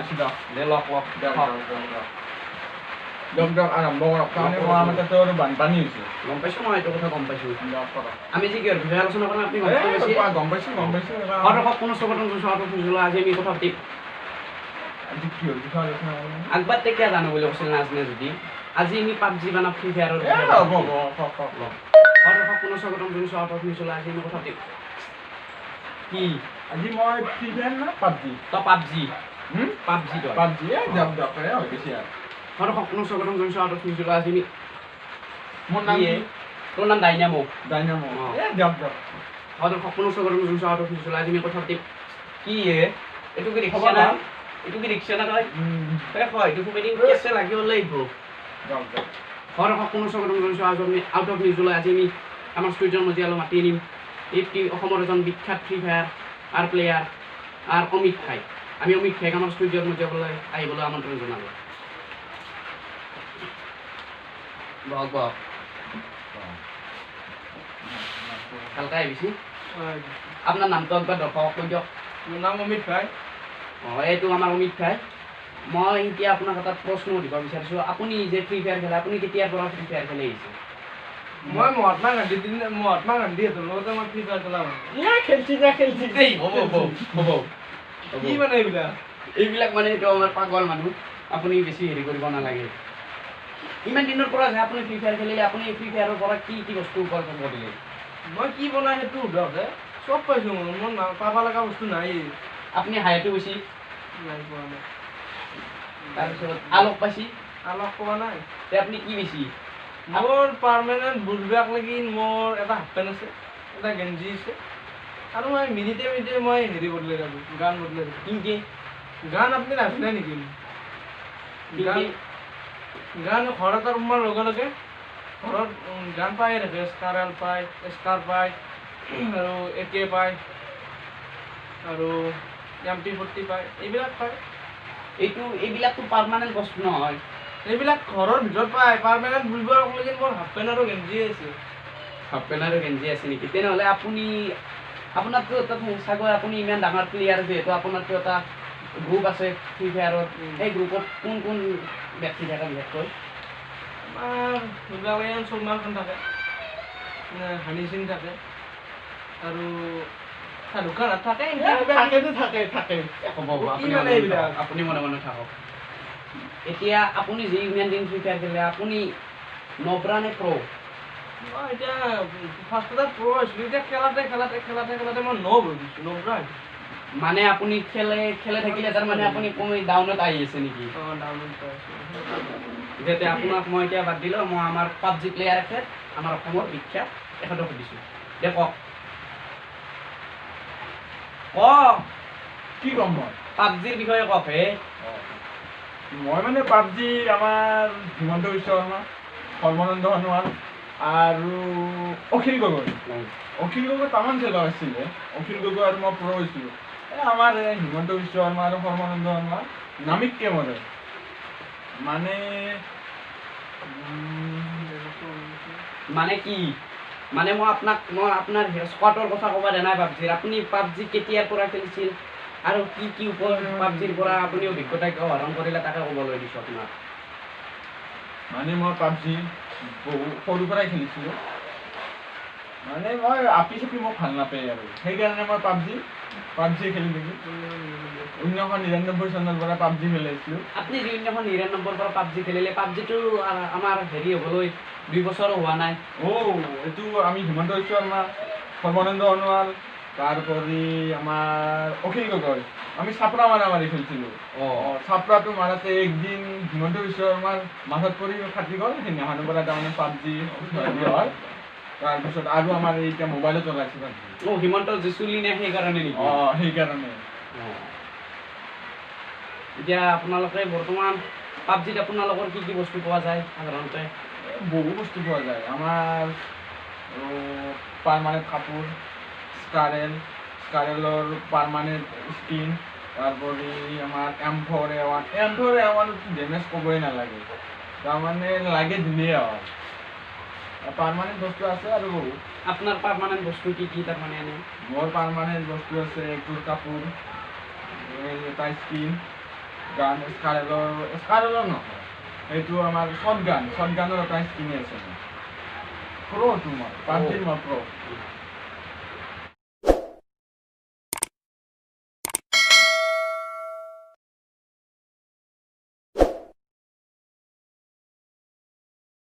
হাৰিছোঁ দক। দে লক লক দিয়ক দিয়ক দিয়ক আৰম্ভ কৰক। তাৰমানে মই আমাৰ তাতে আৰু বানপানী হৈছে। গম পাইছোঁ, মই এইটো কথা গম পাইছোঁ। দিয়ক কৰক। আমি যি কিহৰ বিষয়ে আলোচনা কৰিম আপুনি গম পাইছে? গম পাইছোঁ, গম পাইছোঁ। দৰ্শক পুনৰ স্বাগতম জনাইছোঁ। আজি আমি কথা পাতিম। আজি কিহৰ বিষয়ে আলোচনা কৰিম? আগবাৰ তেতিয়া জানো বুলি কৈছিল নাজনে যদি। আজি আমি পাবজি বনাম ফ্ৰী ফায়াৰৰ। হ'ব হ'ব। দৰ্শক পুনৰ স্বাগতম জনাইছোঁ। আজি আমি কথা পাতিম কি? আজি মই ফ্ৰী ফায়াৰ না পাবজি? তই পাবজি। পাবজি তই। পাবজি দিয়ক দিয়ক হৈ গৈছে আৰু। দৰ্শক পুনৰ স্বাগতম জনাইছোঁ। আজি আমি মোৰ নাম কি? তোৰ নাম ডাইনামো। ডাইনামো। এ দিয়ক দিয়ক। দৰ্শক পুনৰ স্বাগতম জনাইছোঁ। আজি আমি কথা পাতিম কি? এইটো কি ৰিক্সা না? এইটো কি ৰিক্সা না তই? তই কয় এইটো খুব এদিন কেছে লাগিব লাগিব। দৰ্শক পুনৰ স্বাগতম জনাইছোঁ। আজি আমি আউট অফ নিউজলৈ আজি আমি আমাৰ ষ্টুডিঅ'ৰ মজিয়ালৈ মাতি আনিম এই অসমৰ এজন বিখ্যাত free fire R player R Amit ভাই। আমি অমিত ভাইক আমাৰ ষ্টুডিঅ'ৰ মজিয়ালৈ আহিবলৈ আমন্ত্ৰণ জনালোঁ। বহক বহক, ভালকৈ আহিবিছি। আপোনাৰ নামটো একবাৰ দৰ্শকক কৈ দিয়ক। মোৰ নাম অমিত ভাই। অঁ, এইটো আমাৰ অমিত ভাই। মই এতিয়া আপোনাক এটা প্ৰশ্ন সুধিব বিচাৰিছোঁ। আপুনি যে ফ্ৰী ফায়াৰ খেলে, আপুনি কেতিয়াৰ পৰা ফ্ৰী ফায়াৰ খেলি আহিছে? মই মহাত্মা গান্ধী দিন, মহাত্মা গান্ধীহঁতৰ লগতে মই ফ্ৰী ফায়াৰ খেলা। খেলছি যা খেলছি। হ'ব হ'ব হ'ব। কি মানে এইবিলাক? এইবিলাক মানে এইটো আমাৰ পাগল মানুহ, আপুনি বেছি হেৰি কৰিব নালাগে। ইমান দিনৰ পৰা যে আপুনি ফ্ৰী ফায়াৰ খেলিলে, আপুনি ফ্ৰী ফায়াৰৰ পৰা কি কি বস্তু উপাৰ্জন কৰিলে? মই কি বনাই সেইটো সোধক। চব পাইছোঁ মই, মোৰ পাব লগা বস্তু নাই। আপুনি হায়াটো বেছি নাই পোৱা নাই। তাৰপিছত আলোক পাইছি? আলোক পোৱা নাই। তে আপুনি কি বেছি? মোৰ পাৰ্মানেণ্ট বুলবেক লাগি মোৰ এটা হাফ পেণ্ট আছে, এটা গেঞ্জি আছে, আৰু মই মিনিটে মিনিটে মই হেৰি বদলাই থাকোঁ, গান বদলাই থাকোঁ। কিনকে গান আপুনি নাজানে নেকি? গান গান ঘৰত সোমোৱাৰ লগে লগে ঘৰত গান পায়ে থাকে। স্কাৰ পায়, স্কাৰ পায়, আৰু এ কে পায়, আৰু MP40 পায়, এইবিলাক পায়। এইটো এইবিলাকতো পাৰ্মানেণ্ট বস্তু নহয়। এইবিলাক ঘৰৰ ভিতৰত পায়। পাৰ্মানেণ্ট বুলিব লাগি মোৰ হাফ পেণ্ট আৰু গেঞ্জি আছে। হাফ পেণ্ট আৰু গেঞ্জি আছে নেকি? তেনেহ'লে আপুনি আপোনাৰতো এটা চাগৈ আপুনি ইমান ডাঙৰ প্লেয়াৰ যিহেতু আপোনাৰতো এটা গ্ৰুপ আছে ফ্ৰী ফায়াৰত। সেই গ্ৰুপত কোন কোন ব্যক্তি থাকে বিশেষকৈ? আমাৰ সেইবিলাক চলমান খান থাকে, হানি সিং থাকে, আৰু শাহৰুখ খান থাকে। থাকে থাকে। হ'ব আপুনি মনে মনে থাকক। এতিয়া আপুনি যি ইমান দিন ফ্ৰী ফায়াৰ খেলে, আপুনি নব্ৰা নে প্ৰ'? মই এতিয়া ফাৰ্ষ্টতে প্ৰ' আছিলোঁ, এতিয়া খেলাতে খেলাতে খেলাতে খেলাতে মই নব হৈ গৈছোঁ, নব্ৰা। মানে আপুনি খেলে খেলে থাকিলে তাৰমানে আপুনি কমি ডাউনত আহি আছে নেকি? অঁ, ডাউনত আছোঁ। যেতিয়া আপোনাক মই এতিয়া বাদ দিলোঁ, মই আমাৰ পাবজি প্লেয়াৰ আছে আমাৰ অসমৰ বিখ্যাত, তেখেতক সুধিছোঁ। দে কওক কওক। কি ক'ম মই? পাবজিৰ বিষয়ে কওক। হে মই মানে পাবজি আমাৰ হিমন্ত বিশ্ব শৰ্মা, সৰ্বানন্দ সোণোৱাল আৰু অখিল গগৈ। অখিল গগৈ তামান খেলা আছিলে। অখিল গগৈ আৰু মই প্ৰ' হৈছিলোঁ। এই আমাৰ হিমন্ত বিশ্ব শৰ্মা আৰু সৰ্বানন্দ সোণোৱাল নামিককে মৰে। মানে মানে কি মানে মই আপোনাক মই আপোনাৰ স্কোৱাডৰ কথা ক'ব দিয়া নাই পাবজিৰ। আপুনি পাবজি কেতিয়াৰ পৰা খেলিছিল আৰু কি কি পাবজিৰ পৰা আপুনি অভিজ্ঞতা কিয় আহৰণ কৰিলে তাকে ক'বলৈ দিছোঁ আপোনাক। মানে মই পাবজি বহু সৰুৰ পৰাই খেলিছিলোঁ। মানে মই আপি চাপি মোক ভাল নাপায় আৰু সেইকাৰণে মই পাবজি খেলি থাকোঁ। 1999 চনৰ পৰা পাবজি খেলিছিলোঁ। আপুনি যি 1999 পৰা পাবজি খেলিলে, পাবজিটো আমাৰ হেৰি হ'বলৈ 2 বছৰো হোৱা নাই। অ' এইটো আমি হিমন্ত বিশ্ব শৰ্মা, সৰ্বানন্দ সোণোৱাল, তাৰোপৰি আমাৰ অখিল গগৈ, আমি চাপৰা মাৰা মাৰি খেলিছিলোঁ। অঁ, চাপৰাটো মাৰোঁতে একদিন হিমন্ত বিশ্ব শৰ্মাৰ মাথাত পৰি ফাটি গ'ল। সেইদিনাখনৰ পৰা তাৰমানে পাবজি হেৰি হ'ল। তাৰপিছত আৰু আমাৰ এতিয়া মোবাইলত ওলাইছে পাবজি। অ' হিমন্ত যে চুলি নাই সেইকাৰণে নেকি? অঁ, সেইকাৰণে। এতিয়া আপোনালোকে বৰ্তমান পাবজিত আপোনালোকৰ কি কি বস্তু পোৱা যায় সাধাৰণতে? বহু বস্তু পোৱা যায়। আমাৰ পাৰ্মানেণ্ট কাপোৰ, স্কাৰেল, স্কাৰেলৰ পাৰ্মানেণ্ট স্কিন, তাৰোপৰি আমাৰ M4A1। M4A1 damage ক'বই নালাগে, তাৰমানে লাগে দিলেই হয়। পাৰ্মানেণ্ট বস্তু আছে আৰু বহু। আপোনাৰ পাৰ্মানেণ্ট বস্তু কি কি তাৰমানে এনে? মোৰ পাৰ্মানেণ্ট বস্তু আছে একযোৰ কাপোৰ, এটা স্কিন, গান স্কাৰেলৰ, স্কাৰেলৰ নহয়, এইটো আমাৰ শ্বৰ্ট গান, শ্বৰ্ট গানৰ এটা স্কিনে আছে। প্ৰ' তোমাৰ, পাবজিৰ মই প্ৰ'।